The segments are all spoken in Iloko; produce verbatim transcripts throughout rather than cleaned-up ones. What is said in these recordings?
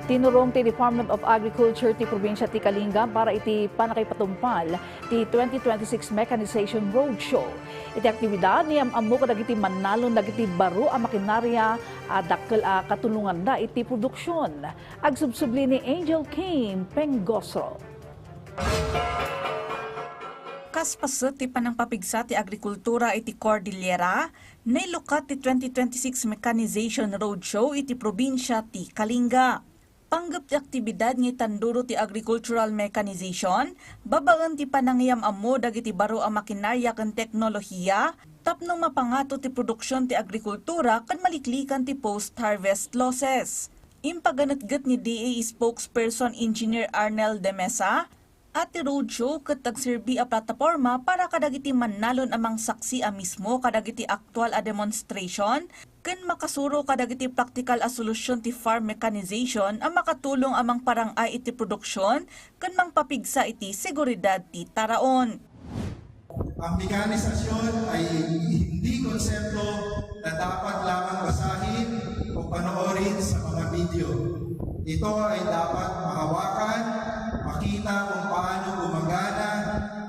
Tinurong ti Department of Agriculture ti probinsya ti Kalinga para iti pannakipatungpal ti twenty twenty-six Mechanization Roadshow. Iti aktibidad, niyam-ammo kadagiti mannalon dagiti baro a makinarya a dakkel a katulonganda iti produksion. Agsubsubli ni Angel Kim Pengosro. Kas paset ti panangpapigsa ti agrikultura iti Cordillera, nailukat ti twenty twenty-six Mechanization Roadshow iti probinsya ti Kalinga. Panggep ti aktibidad nga itanduro ti agricultural mechanization, babaen ti panangiyam-ammo dagiti baro a makinarya ken teknolohiya, tapno mapangato ti produksion ti agrikultura ken maliklikan ti post-harvest losses. Impaganetget ni D A spokesperson Engineer Arnel de Mesa, a ti roadshow ket agserbi a plataporma para kadagiti mannalon a mangsaksi a mismo kadagiti aktual a demonstration ken makasuro kadagiti praktikal a solusyon ti farm mechanization a makatulong a mangparang-ay iti produksion ken mangpapigsa iti seguridad ti taraon. Ang mekanisasyon ay hindi konsepto na dapat lamang basahin o panoorin sa mga video. Ito ay dapat mahawakan, makita kung paano gumagana,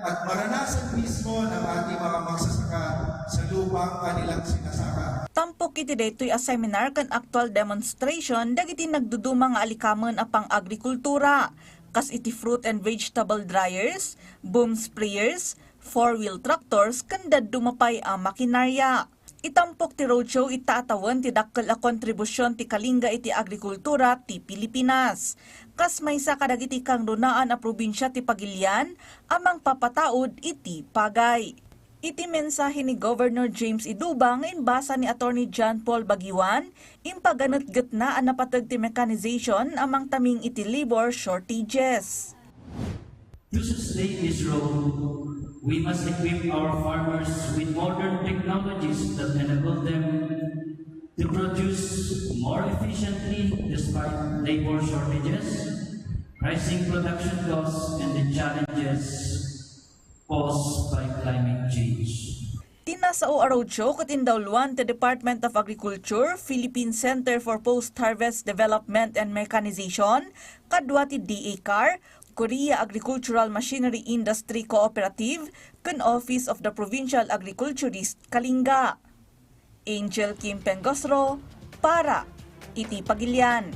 at maranasan mismo ng ating mga magsasaka sa lupang kanilang sinasaka. Tampok iti daytoy a seminar ken actual demonstration dagiti nagduduma nga alikamen a pang-agrikultura, kas iti fruit and vegetable dryers, boom sprayers, four-wheel tractors, ken dadduma pay a makinarya. Itampok ti roadshow ita a tawen ti dakkel a kontribusion ti Kalinga iti agrikultura ti Pilipinas. Kas maysa kadagiti kangrunaan a probinsya ti Pagilian a mangpapataud iti pagay. Iti mensahe ni Governor James Idubang nga imbasa ni Attorney John Paul Baguiuan, impaganetgetna a napateg ti mechanization a mangtaming iti labor shortages. To sustain this role, we must equip our farmers with modern technologies that enable them to produce more efficiently despite labor shortages, rising production costs, and the challenges caused by climate change. Ti nasao a roadshow ket indawluan ti Department of Agriculture, Philippine Center for Post-Harvest Development and Mechanization, kadua ti D A car, Korea Agricultural Machinery Industry Cooperative, ken Office of the Provincial Agriculturist, Kalinga. Angel Kim Pengosro, para iti Pagilian.